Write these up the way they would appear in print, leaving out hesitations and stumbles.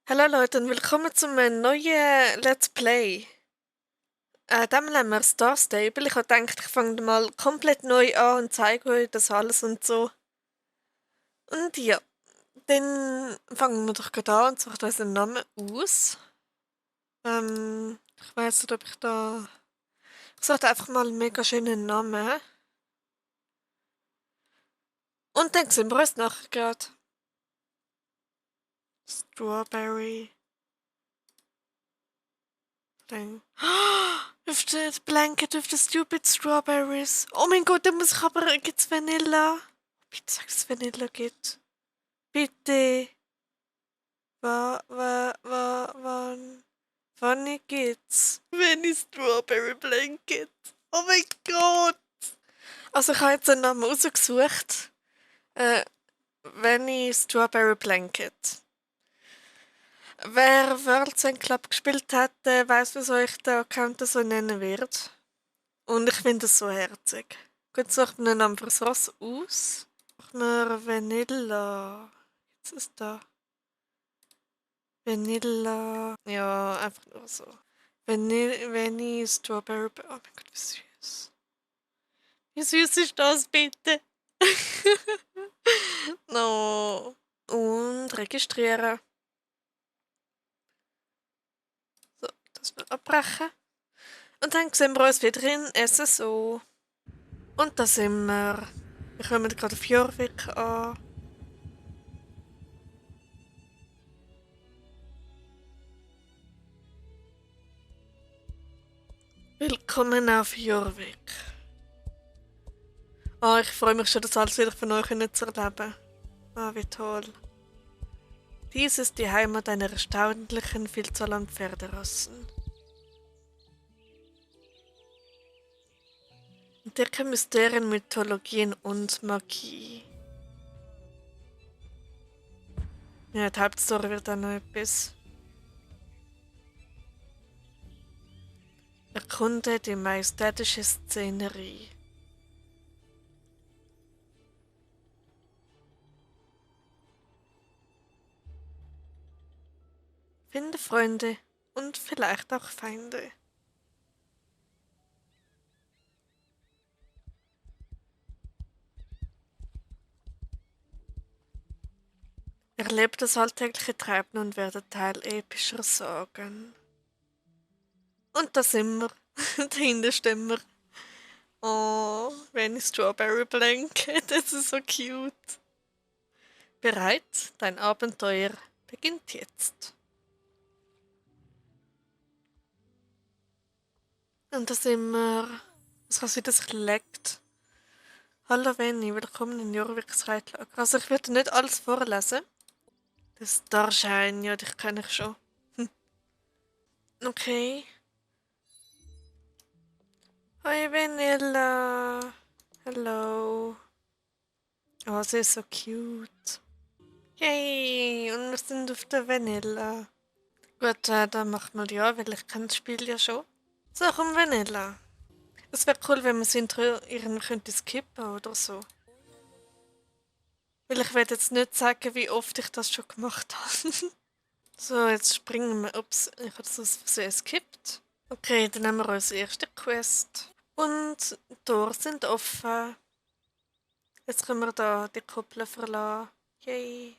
Hallo Leute und willkommen zum neuen Let's Play. Diesmal haben wir Star Stable. Ich habe gedacht, ich fange mal komplett neu an und zeige euch das alles und so. Und ja, dann fangen wir doch gerade an und suchen uns einen Namen aus. Ich weiß nicht, ob ich da... Ich suche einfach mal einen mega schönen Namen. Und dann sehen wir uns nachher gerade. Strawberry. Dann... With the blanket with the stupid strawberries. Oh mein Gott, da muss ich aber... Gibt's Vanilla? Bitte sag, dass es Vanilla gibt. Bitte. Wann gibt's? Vanny Strawberry Blanket. Oh mein Gott. Also ich habe jetzt einen Namen rausgesucht. Äh, Vanny Strawberry Blanket. Wer World End Club gespielt hat, weiß, wieso ich den Account so nennen werde. Und ich finde es so herzig. Gut, sucht mir einen Namen fürs Ross aus. Sucht mir Vanilla. Jetzt ist da. Vanilla. Ja, einfach nur so. Vanilla Strawberry. Oh mein Gott, wie süß. Wie süß ist das bitte? No. Und registrieren. So, das noch abbrechen. Und dann sehen wir uns wieder in SSO. Und da sind wir. Wir kommen gerade auf Jorvik an. Willkommen auf Jorvik. Oh, ich freue mich schon, das alles wieder von euch zu erleben. Ah, wie toll. Dies ist die Heimat einer erstaunlichen Vielzahl an Pferderassen. Entdecke Mysterien, Mythologien und Magie. Ja, die Hauptstory wird dann noch etwas. Erkunde die majestätische Szenerie. Finde Freunde und vielleicht auch Feinde. Erlebt das alltägliche Treiben und werde Teil epischer Sagen. Und da sind wir. Dahinter stehen wir. Oh, Renny Strawberry Blanket, das ist so cute. Bereit? Dein Abenteuer beginnt jetzt. Und da sind wir. Es kann sein, dass sich leckt. Hallo Venny, willkommen in Jorviks Reitlager. Also ich werde nicht alles vorlesen. Das Starshine, ja, dich kenne ich schon. Okay. Hi Vanilla. Hello. Oh, sie ist so cute. Yay, und wir sind auf der Vanilla. Gut, dann machen wir ja, weil ich kenne das Spiel ja schon. So, komm Vanilla. Es wäre cool, wenn man das Intro irgendwie könnte skippen oder so. Weil ich werde jetzt nicht sagen, wie oft ich das schon gemacht habe. So, jetzt springen wir. Ups, ich habe das aus Versehen skippt. Okay, dann haben wir unsere erste Quest. Und die Tore sind offen. Jetzt können wir da die Kuppel verlassen. Yay.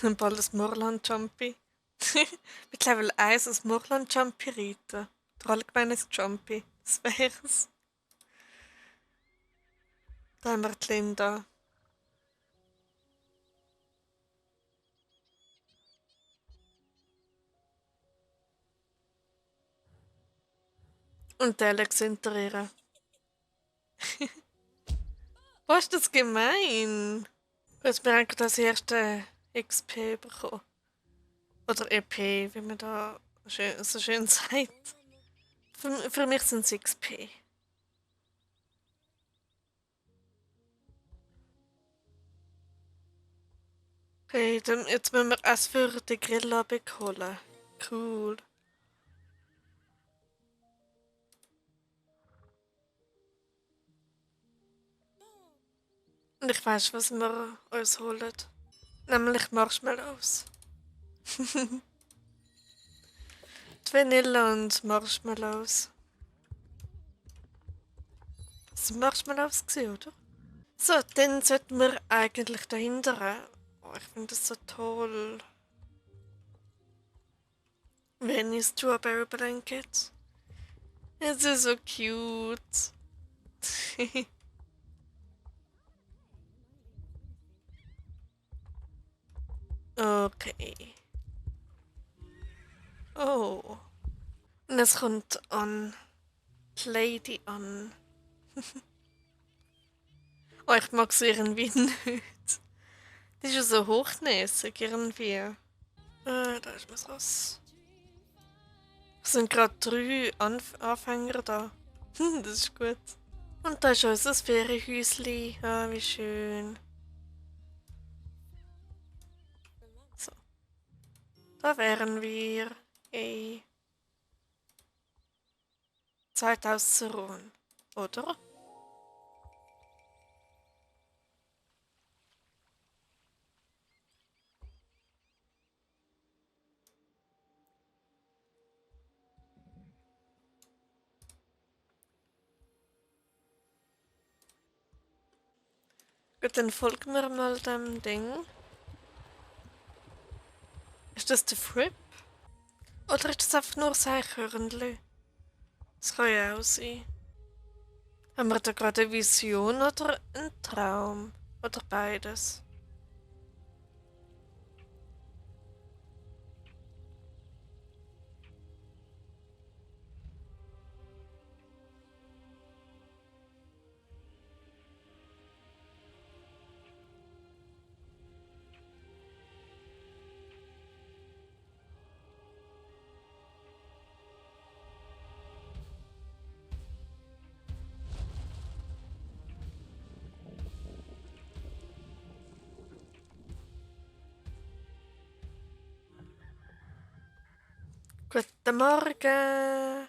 Und bald das Morland Jumpy. Mit Level 1 das Morland Jumpy reiten. Der allgemeines Jumpy. Das wär's. Da haben wir die Linda. Und die Alex hinter ihr. Was ist das gemein? Jetzt bin ich gerade das erste XP bekommen. Oder EP, wie man da so schön sagt. Für mich sind es XP. Okay, dann jetzt müssen wir es für den Grill abholen. Cool. Und ich weiß, was wir uns holen. Nämlich Marshmallows. Die Vanille und Marshmallows. Das sind Marshmallows gewesen, oder? So, dann sollten wir eigentlich dahinter. Oh, ich finde das so toll. Wenn Strawberry Blanket. Es ist so cute. Okay. Oh. Und es kommt an. Die Lady an. Oh, ich mag sie irgendwie nicht. Die ist ja so hochnäsig irgendwie. Da ist was raus. Es sind gerade 3 Anfänger da. Das ist gut. Und da ist unser Ferienhäuschen. Ah, wie schön. So, da wären wir. Ey. Zeit auszuruhen. Oder? Gut, dann folgen wir mal dem Ding. Ist das der Fripp? Oder ist das einfach nur ein Eichhörnchen? Das kann ja auch sein. Haben wir da gerade eine Vision oder einen Traum? Oder beides? Guten Morgen!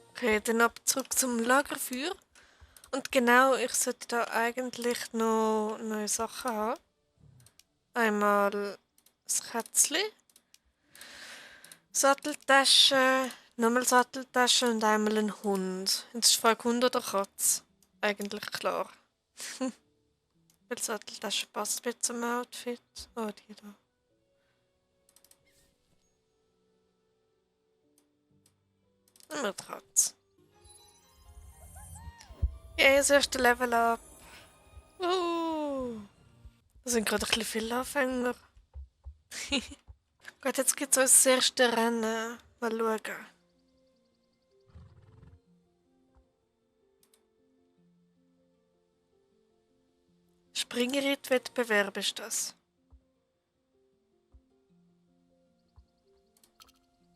Okay, dann ab zurück zum Lagerfeuer. Und genau, ich sollte da eigentlich noch neue Sachen haben. Einmal das Kätzchen, Satteltasche, nochmal Satteltasche und einmal ein Hund. Jetzt ist die Frage Hund oder Katz. Eigentlich klar. Weil die Satteltasche passt mit zum Outfit. Oh, die da. Nehmen wir die Katze. Ja, das erste Level up. Da sind gerade ein bisschen viele Anfänger. Gut, jetzt gibt es das erste Rennen. Mal schauen. Springritt-Wettbewerb ist das.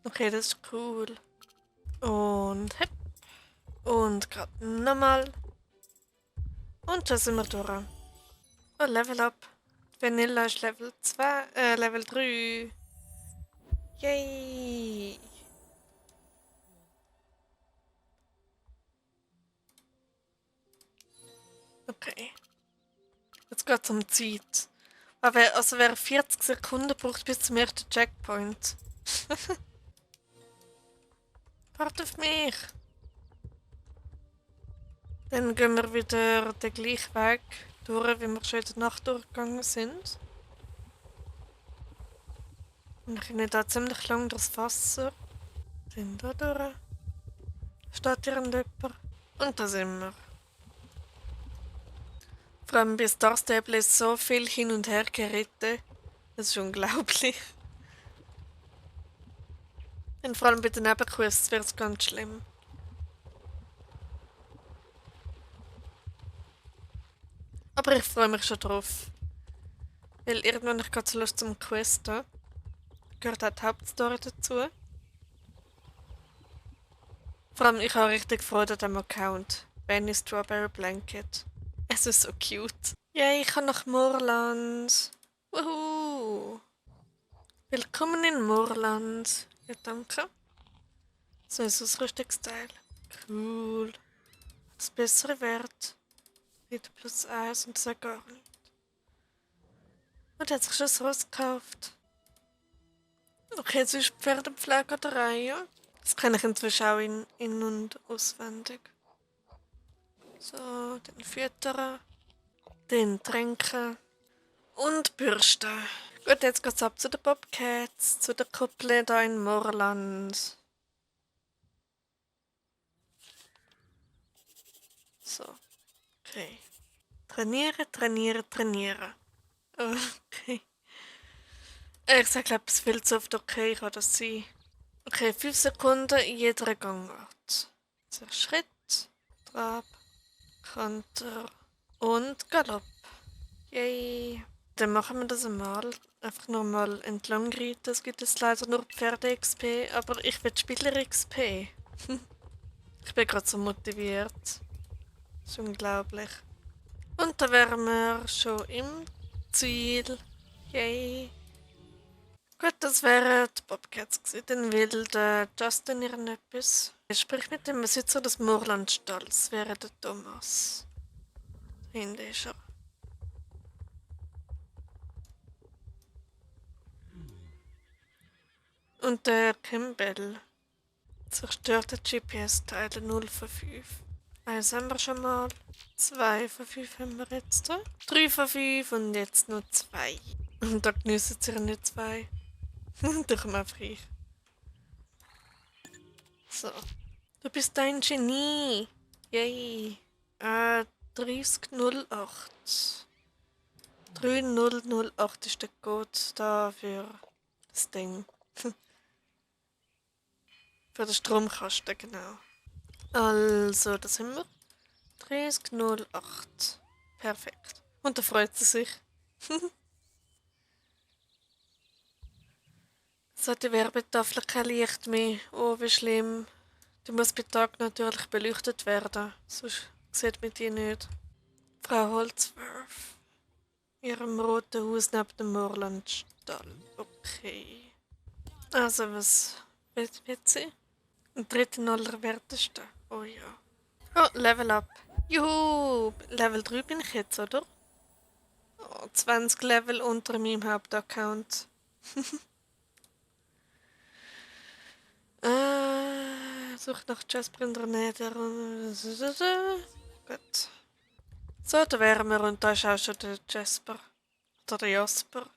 Okay, das ist cool. Und hepp. Und gerade nochmal. Und da sind wir durch. Oh, Level up. Vanilla ist Level 2, Level 3. Yay! Okay. Jetzt geht's um Zeit. Also wer 40 Sekunden braucht bis zum ersten Checkpoint. Warte auf mich. Dann gehen wir wieder den gleichen Weg durch, wie wir schon in der Nacht durchgegangen sind. Und ich bin da ziemlich lang durchs Wasser. Dann da durch. Steht hier ein Löpper. Und da sind wir. Vor allem bei Star Stable ist so viel hin und her geritten. Das ist unglaublich. Und vor allem bei den Nebenquests wird es ganz schlimm. Aber ich freue mich schon drauf. Weil irgendwann ich gerade so Lust zum Questen. Gehört auch die Hauptstory dazu. Vor allem ich habe richtig Freude an dem Account. Benny Strawberry Blanket. Es ist so cute. Yay, ich kann nach Moorland. Wuhu! Willkommen in Moorland. Ja, danke. So ein Ausrüstungsteil. Cool. Das bessere Wert. Wieder +1 und das gar nicht. Und er hat sich schon so gekauft. Okay, jetzt ist Pferdepflege an der Reihe. Das kann ich inzwischen auch in- und auswendig. So, den füttern, den tränken und bürsten. Gut, jetzt geht's ab zu den Bobcats, zu der Kuppel da in Moorland. So, okay. Trainieren, trainieren, trainieren. Okay. Ich sage, glaube es viel zu oft okay, kann das sein. Okay, 5 Sekunden in jeder Gangart. So, Schritt, Trab, Kanter und Galopp. Yay. Dann machen wir das einmal. Einfach nochmal entlang reiten. Es gibt jetzt leider nur Pferde-XP, aber ich will Spieler-XP. Ich bin gerade so motiviert. Das ist unglaublich. Und da wären wir schon im Ziel. Yay. Gut, das wären die Bobcats gewesen. Dann will der Justin ihren etwas. Sprich mit dem Besitzer des Moorlandstalls. Das wäre der Thomas. Da hinten ist er. Und der Kimball. Zerstörte GPS-Teile 0 von 5. Eins haben wir schon mal. 2 von 5 haben wir jetzt. 3 von 5 und jetzt noch 2. Und da geniessen sie nicht 2. Da kommen einfach ich. So. Du bist ein Genie. Yay. 3008. 3008 ist der Code da für das Ding. Für den Stromkasten, genau. Also, das haben wir. 3008. Perfekt. Und da freut sie sich. So, die Werbetafel kein Licht mehr. Oh, wie schlimm. Die muss bei Tag natürlich beleuchtet werden. Sonst sieht man die nicht. Frau Holzwerf. In ihrem roten Haus neben dem Moorlandstall. Okay. Also, was wird sie? Ein dritten allerwertesten. Oh ja. Oh, Level up. Juhu! Level 3 bin ich jetzt, oder? Oh, 20 Level unter meinem Hauptaccount. Sucht nach Jasper in der Nähe der... Gut. So, da wären wir und da ist auch schon der Jasper. Oder der Jasper.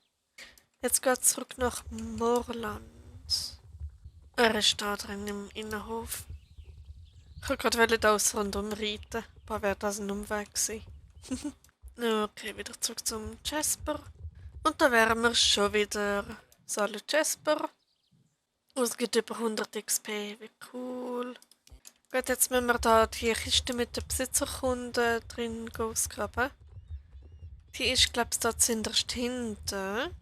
Jetzt geht's zurück nach Moorland. Er ist da drin im Innenhof. Ich wollte gerade da aussen rundum reiten. Aber wäre das ein Umweg gewesen. Okay, wieder zurück zum Jasper. Und da wären wir schon wieder. Salut Jasper. Und es gibt über 100 XP, wie cool. Gut, jetzt müssen wir da die Kiste mit den Besitzerkunden drin ausgraben. Die ist, glaube ich, da zuhinterst hinten.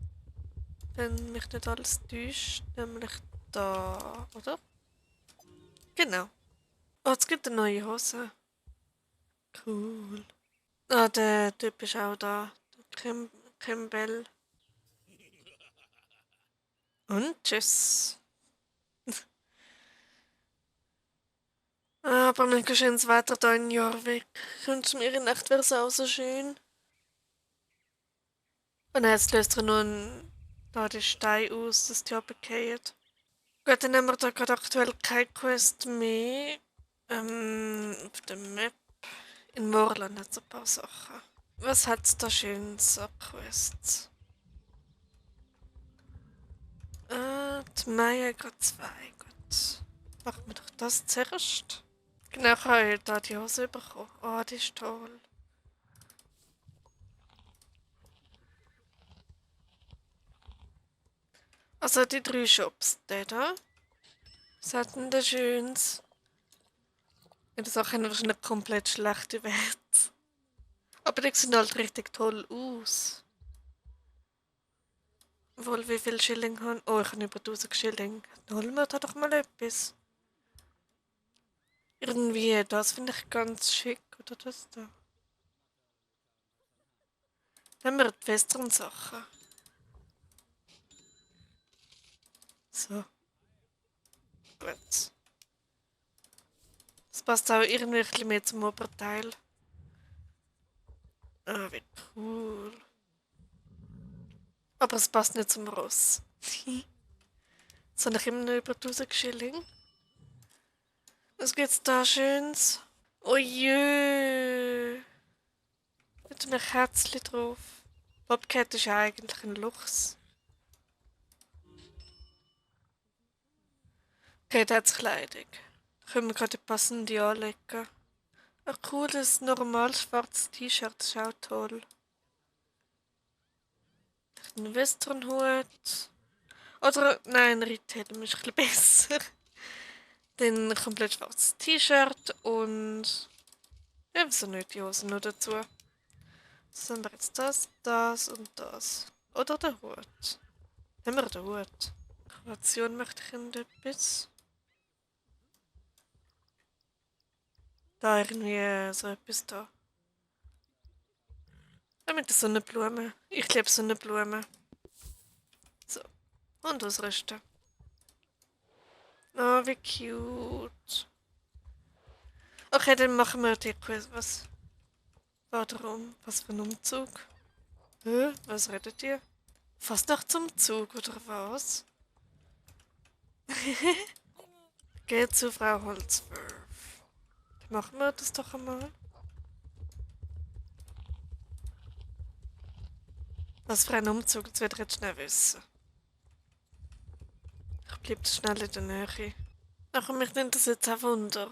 Wenn mich nicht alles täuscht. Nämlich da, oder? Genau. Oh, es gibt eine neue Hose. Cool. Ah, der Typ ist auch da. Der Kimball. Und tschüss. Aber mega schönes Wetter da in Jorvik. Könntest du mir in Nacht wäre es auch so schön. Und jetzt löst er nur da den Stein aus, dass die runterfallen. Gut, dann haben wir da gerade aktuell keine Quest mehr. Auf der Map. In Moorland hat es ein paar Sachen. Was hat es da Schönes an Quests? Die Maya hat gerade 2. Gut. Machen wir doch das zuerst. Genau, ich habe da die Hose bekommen. Oh, die ist toll. Also die 3 Shops, der da. Was hat denn der Schönes? Ja, das haben wahrscheinlich komplett schlechte Werte. Aber die sehen halt richtig toll aus. Wohl, wie viel Schilling haben? Oh, ich habe über 1000 Schilling. Holen wir da doch mal etwas. Irgendwie, das finde ich ganz schick. Oder das da. Dann haben wir die besseren Sachen. So. Gut. Es passt auch irgendwie ein bisschen mehr zum Oberteil. Ah, wie cool. Aber es passt nicht zum Ross. Jetzt habe ich immer noch über 1000 Schilling. Was gibt's da Schönes? Oh jö. Mit einem Kätzchen drauf. Bobcat ist ja eigentlich ein Luchs. Okay, da hat's Kleidung. Können wir gerade die passende anlegen. Ein cooles, normales schwarzes T-Shirt ist auch toll. Ein Westernhut. Oder, nein, ein Reithelm ist ein bisschen besser. Dann ein komplett schwarzes T-Shirt und ebenso nicht die Hosen noch dazu. Das haben wir jetzt das und das. Oder der Hut. Nehmen wir den Hut. Kreation möchte ich irgendetwas. Da irgendwie so etwas da. Ja, mit der Sonnenblume. Ich liebe Sonnenblume. So. Und ausrüsten. Oh, wie cute. Okay, dann machen wir die Quiz. Was war darum? Was für ein Umzug? Hä? Was redet ihr? Fast noch zum Zug, oder was? Geh zu Frau Holzwurf. Dann machen wir das doch einmal. Was für ein Umzug, das wird jetzt schnell wissen. Ich bleib schnell in der Nähe. Ach, mich nimmt das jetzt auch Wunder.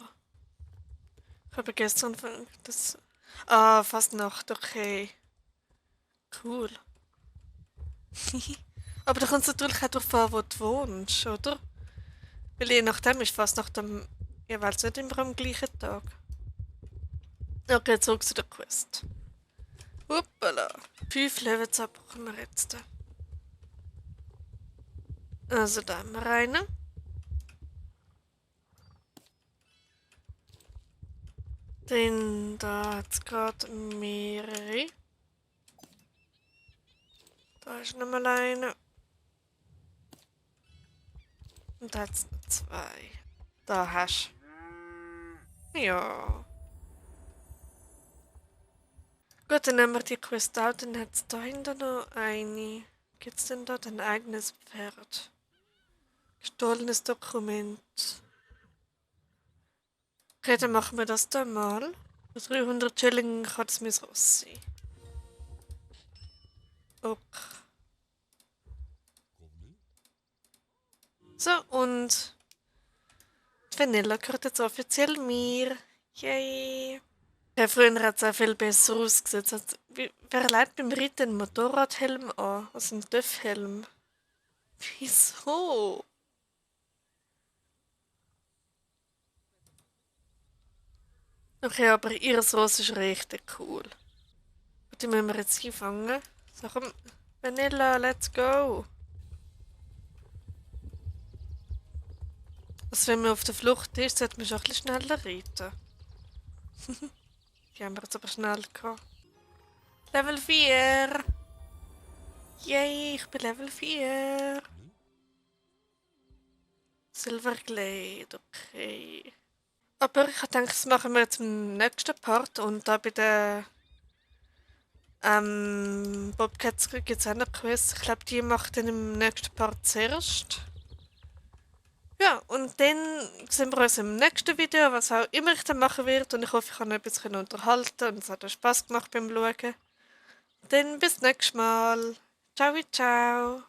Ich habe gestern das. Ah, fast Nacht, okay. Cool. Aber da kommt es natürlich auch darauf an, wo du wohnst, oder? Weil je nachdem ist fast nach dem jeweils nicht immer am gleichen Tag. Okay, zurück zu der Quest. Hoppala. 5 Levels brauchen wir jetzt. Also da haben wir einen. Den da hat es gerade mehrere. Da ist nochmal einer. Und da hat es noch 2. Da hast du. Ja. Gut, dann nehmen wir die Quest auch. Dann hat es da hinten noch eine. Gibt es denn da ein eigenes Pferd? Gestohlenes Dokument. Okay, dann machen wir das da mal. Für 300 Schilling kann es mein Ross sein. Okay. So, und die Vanilla gehört jetzt offiziell mir. Yay. Ja, früher hat es auch viel besser ausgesehen. Wer legt beim Reiten einen Motorradhelm an? Also einen Töffhelm? Wieso? Okay, aber ihr Ross ist richtig cool. Und die müssen wir jetzt einfangen. So, komm, Vanilla, let's go. Also wenn man auf der Flucht ist, sollte man schon ein bisschen schneller reiten. Die haben wir jetzt aber schnell gehabt. Level 4! Yay, ich bin Level 4! Silverglade, okay. Aber ich denke, das machen wir jetzt im nächsten Part und da bei der Bobcats gibt es auch noch Quests. Ich glaube, die macht dann im nächsten Part zuerst. Ja, und dann sehen wir uns im nächsten Video, was auch immer ich dann machen werde. Und ich hoffe, ich kann ein bisschen unterhalten und es hat auch Spass gemacht beim Schauen. Dann bis nächstes Mal. Ciao, ciao.